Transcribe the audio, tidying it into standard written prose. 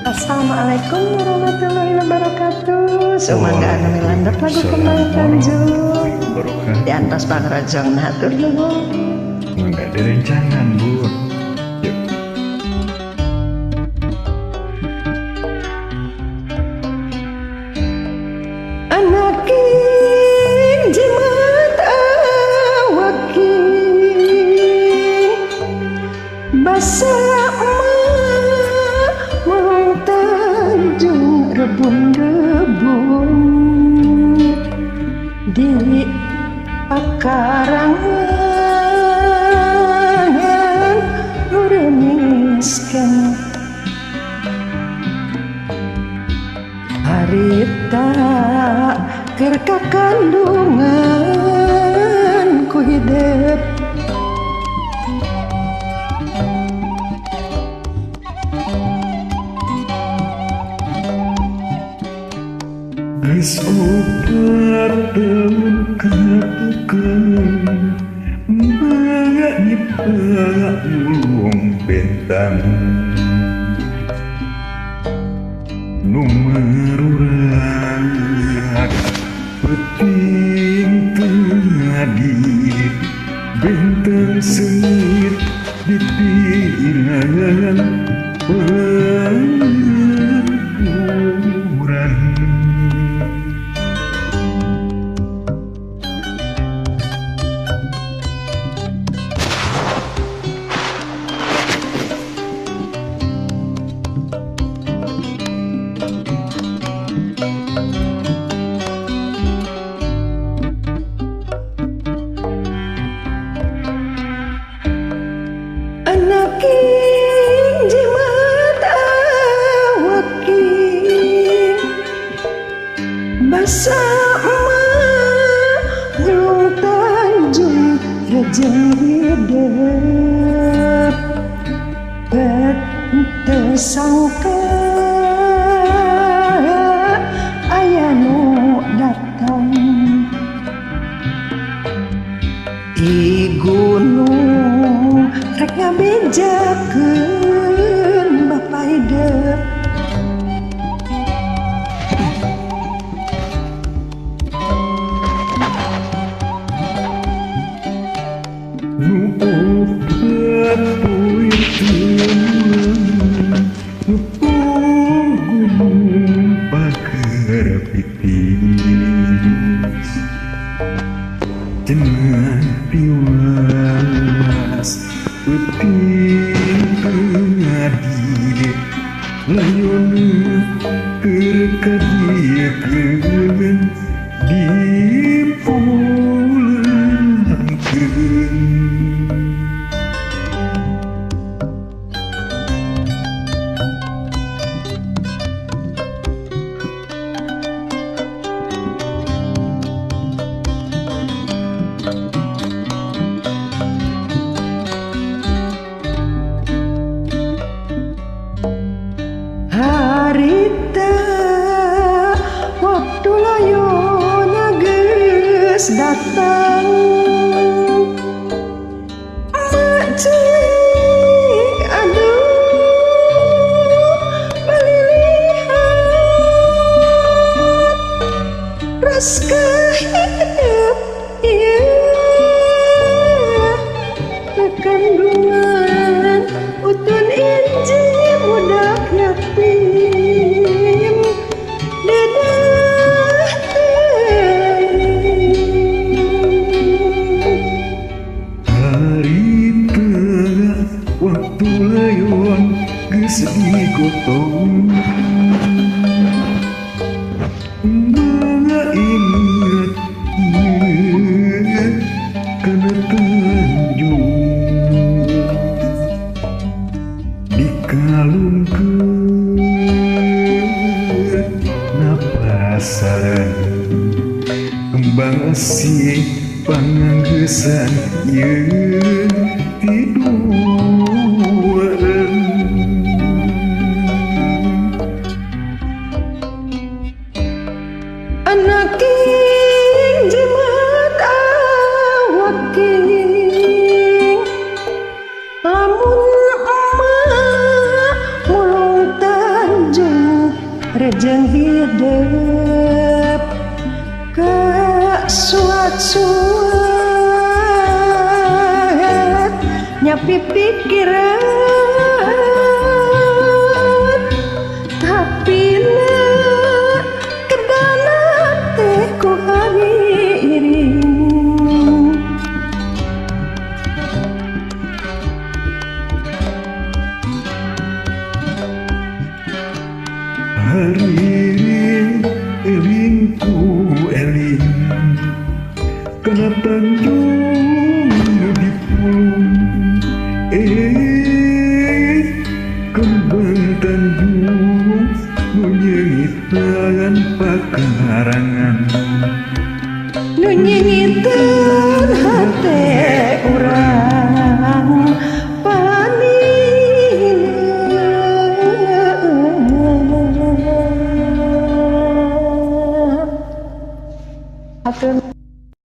Assalamualaikum warahmatullahi wabarakatuh. Sumangga anu milandap lagu Kembang Tanjung. Di atas pangrajang hatur nuhun. Mangga direncangan, Bu. Yuk. Anaking jimat awaking basa emak Tanjung rebun-rebun di pakarangan nuremiskan harita keur kakandungan ku hidep. Geus opat taun katukang mangga nyipak ulung bentang nu marurak peuting tadi bentang seungit ditirangan urang. Anaking jimat awaking basa emak mulung Tanjung rejeng hidep teu sangka aya nu datang di gunung rek ngabejakeun bapa hidep. Nu opat poe teu nu gunung pager pitis cenah tiwas peuting tadi layon keur kadiekeun dipulangkeun. Harita waktu layona geus datang emak ceurik aduh balilihat raska hidep ieu kandungan utun inji budak yatim dedah teuing. Harita waktu layon geus digotong mangga inget ieu kana Tanjung dikalungkeun na pasaran kembang asih panganggeusan ieu tiduan. Anaking jimat awaking lamun emak mulung Tanjung jeung hidup kasuat-suat nyapi pikiran tapi na kedana teh ku hariring. Hariring eling ku eling kana tanjung nu dipulung kembang tanjung nu nyeungitan pakarangan nu nyeungitan hate urang panineuh. Atur.